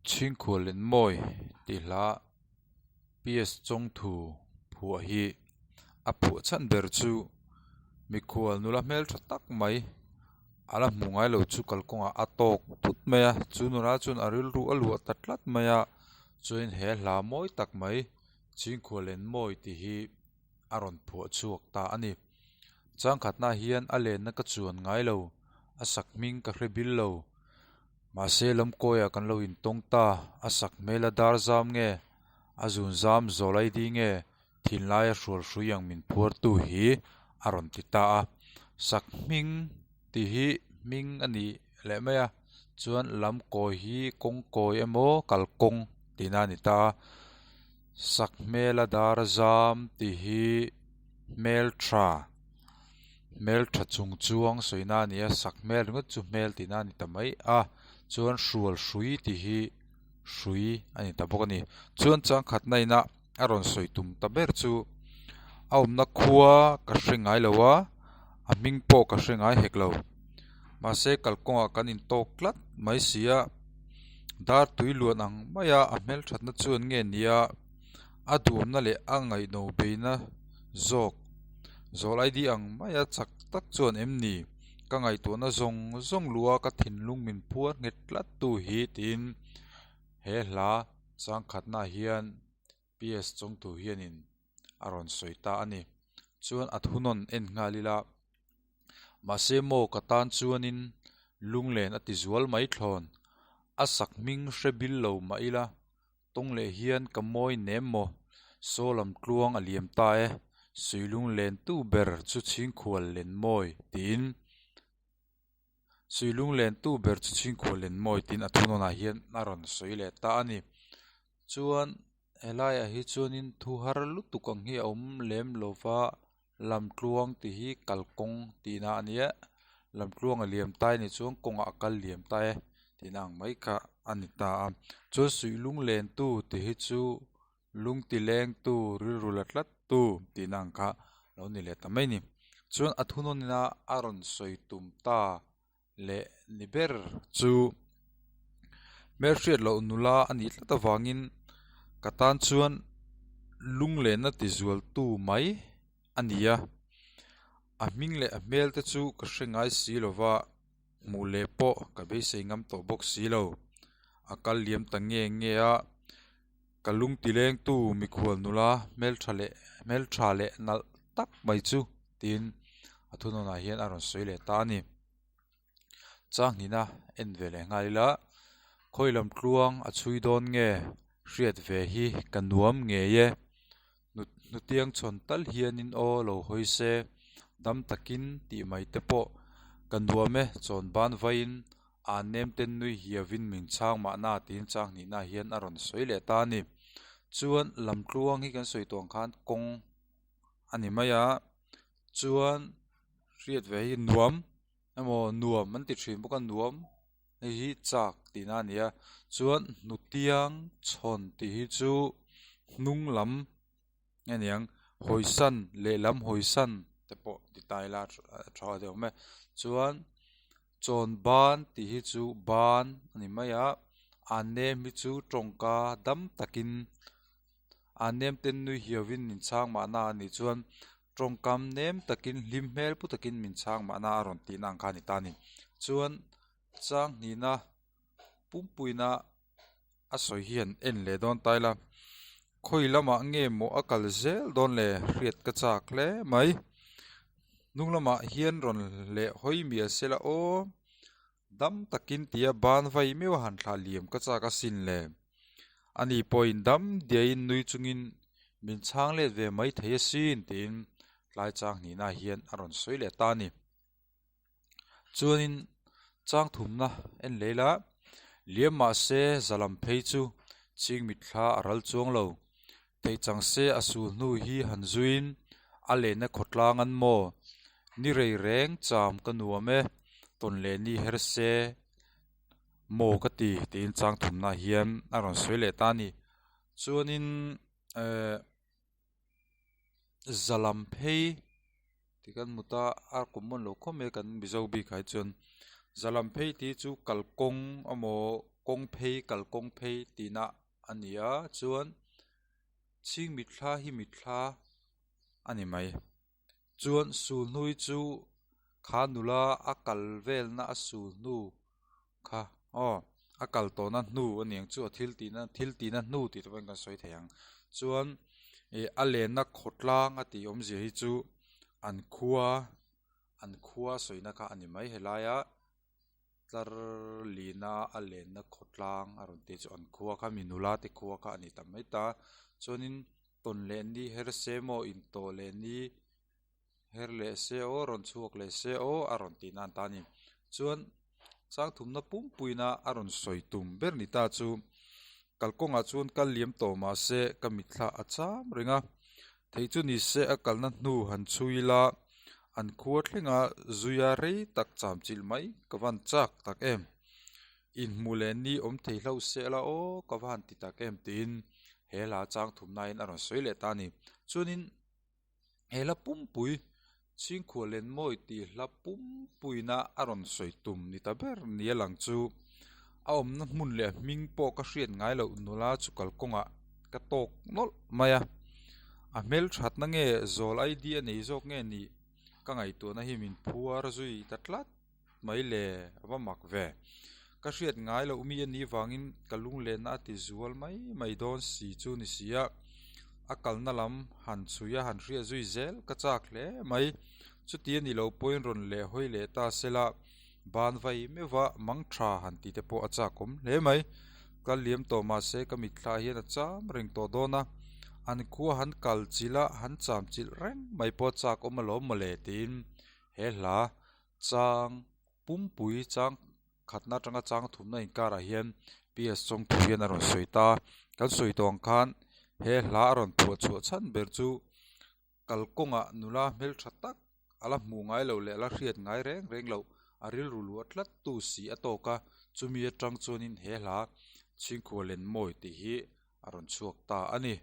Chhingkhual Lenmawi tih hla PS Chawngthu phuah hi a phuah chhan ber chu mikhual nula hmeltha tak mai a la hmu ngai lo chu kalkawngah a tawk thut mai a chu nula chuan a rilru a luah ta tlat mai a chuanin he hla mawi tak mai Chhingkhual Lenmawi tih hi a rawn phuah chhuak ta a ni. Changkhatnaah hian a lenna ka chuan ngai lo, a sak hming ka hre bil lo. Mahse lamkawiah kan lo intawng ta, a sak hmel a dar zam nge, a zun zam zawl ai di nge, thinlaia hrual hrui ang min phuartu hi a rawn ti ta a. Sak hming tih hi hming a ni leh mai a, chuan lamkawi hi kawngkawi emaw kalkawng tihna a ni ta a. Sak hmel a dar zam tih hi hmeltha hmeltha chung chuang sawina a ni a sak hmel ringawt chu hmel tihna a ni ta mai a chuan hrual hrui tih hi hrui a ni ta bawk a ni chuan changkhatna ina a rawn sawi tum ta ber chu a awmna khua ka hre ngai lo a a hming pawh ka hre ngai hek lo mahse kalkawngah kan intawk tlat mai si a dar tui luan ang maia a hmelthatna chuan nge ni a a duhawmna leh a ngaihno beina zawk zawl ID ang maia chak tak chuan em ni ka ngaihtuahna zawng zawng luh a ka thinlung min phuar nghet tlat tu hi tiin he hla changkhatnaah hian PS Chawngthu hianin a rawn sawi ta a ni. Chuan a thunawn en nghal ila, mahse maw ka tan chuanin lunglen a ti zual mai thlawn, a sak hming hre bil lo mah ila, tawng leh hian ka mawi nem maw, saw lam tluang a liam ta e, sui lunglen tu ber chu chhingkhual len mawi tiin Sui lunglen tu ber chu chhingkhual len mawi tiin a thunawnah hian a rawn sawi leh ta a ni. Chuan helaiah hi chuanin thu har lutuk ang hi a awm lem lo va lamtluang tih hi kalkawng tihna a nia lamtluang a liam tai anih chuan kawngah a kal liam ta e tihna ang mai kha a ni ta a chuan suih lunglen tu tih hi chu lung ti leng tu rilru la tlat tu tihna ang kha lo ni leh ta mai a ni chuan a thunawn ina a rawn sawi tum ta leh ni ber chu hmelhriat loh nula a nih tlat avangin ka tan chuan lunglenna ti zual tu mai a ni a a hming leh a hmel te chu ka hre ngai si lova hmuh leh pawh ka beisei ngam tawh bawk si lo a kal liam ta nge nge a. Ka lung ti lengtu mikhual nula hmeltha leh hmeltha leh nalh tak mai chu tiin a thunawnah hian a rawn sawi leh ta a ni. Changhina en ve leh nghal ila khawi lam tluang a chhui dawn nge hriat ve hi ka nuam ngei e hnutiang chhawn tal hianin aw lo hawi se dam takin tih mai te pawh ka nuam e chawn ban vaiin An nem ten nui hiavin min chhang mahna tiin chang hnihna hian a rawn sawi leh ta a ni. Chuan lamtluang hi kan sawi tawh ang khan kawng a ni mai a, chuan hriat ve hi nuam emaw nuam an ti thin bawk a nuam hei hi chak tihna a ni a, chuan hnutiang chhawn tih hi chu hnung lam nge niang hawisan lehlam hawisan te pawh ti ta ila a tha deuh awm e chuan chawn ban tih hi chu ban a ni mai a an nem hi chu tawngka dam takin an nem ten nui hiauin min chhang mahna a nih chuan tawngkam nem takin hlim hmel pu takin min chhang mahna a rawn tihna ang kha a ni ta a ni chuan chang hnihna pumpuina a sawi hian en leh dawn ta ila khawi lamah nge maw a kal zel dawn le hriat ka chak hle mai hnung lamah hian rawn leh hawi mial se la aw dam takin tia ban vai meuh a han thlah liam ka chak asin le ani pawhin dam diahin nui chungin min chhang let ve mai thei asin tiin tlai chang hnihna hian a rawn sawi leh ta a ni. Chuanin chang thumna en leh ila liam mahse za lam phei chu ching mitthla a ral chuang lo. Theih chang se a sul hnu hi han zuiin a lehna khawtlang an maw? Ni rei reng cham ka nuam e, tawn leh ni her se maw ka ti tiin chang thumna hian a rawn sawi leh ta a ni. Chuanin ehh. Za lam phei tih kan hmu ta a common lo khawp mai a kan mizo bik ah hi chuan za lam phei tih hi chu kalkawng emaw. Kawng phei kalkawng phei tihna a ni a, chuan chhing mitthla hi mitthla a ni mai. Chuan sulhnui chu kha nula a kal velna a sulhnu kha aw a kal tawhna hnu a niang chu a thil tihna thil tihna hnu tih te pawhin kan sawi thei ang. Chuan ih a lenna khawtlang a tih awmzia hi chu an khua an khua sawina kha a ni mai helaia. Tlar lina a lenna khawtlang a rawn tih chu an khua kha mi nula te khua kha a ni ta mai ta chuanin tawn leh ni her se maw intawh leh ni her leh se aw rawn chhuak leh se aw a rawn tih nan ta a ni chuan chang thumna pumpuina a rawn sawi tum ber ni ta chu kalkawngah chuan kal liam tawh mahse ka mitthla a cham reng a Theih chu ni se a kalna hnu han chhui ila, an khua thlenga zuia rei tak cham chilh mai ka van chak tak em. Inhmuh leh ni awm thei hlauh se la aw ka va han ti tak em tiin he hla chang thumnain a rawn sawi leh ta a ni. Chuanin he hla pumpui Chhingkhuah Lenmawi tih hla pumpuina a rawn sawi tum ni ta ber nia lang chu a awmna hmun leh hming pawh ka hriat ngai loh nula chu kalkawngah ka tawk nawlh mai a, a hmelthatna nge zawl ID a nei zawk nge nih ka ngaihtuahna hi min phuar zui ta tlat mai le a va mak ve. Ka hriat ngai loh mi a nih vangin ka lunglenna a ti zual mai mai dawn si chu ni si a, a kalna lam han chhui a han hriat zui zel ka chak hle mai. Chuti a ni lo pawhin rawn leh hawi leh ta sela ban vai meuh a mang tha han tih te pawh a chak awm hle mai. Kal liam tawh mahse ka mitthla hian a cham reng tawh dawn a, an khua han kal chilh a han cham chilh reng mai pawh a chak awm alawm mawle tiin he hla Chang pumpui chang khatna atanga chang thumna inkarah hian PS Chawngthu hian a rawn sawi ta. Kan sawi tawh ang khan he hla a rawn phuah chhuah chhan ber chu kalkawngah nula hmeltha tak a la hmuh ngai loh leh a la hriat ngai reng reng loh a rilru luah tlat tu si a tawk a, chumi atang chuanin he hla Chhingkhual Lenmawi tih hi a rawn chhuak ta a ni.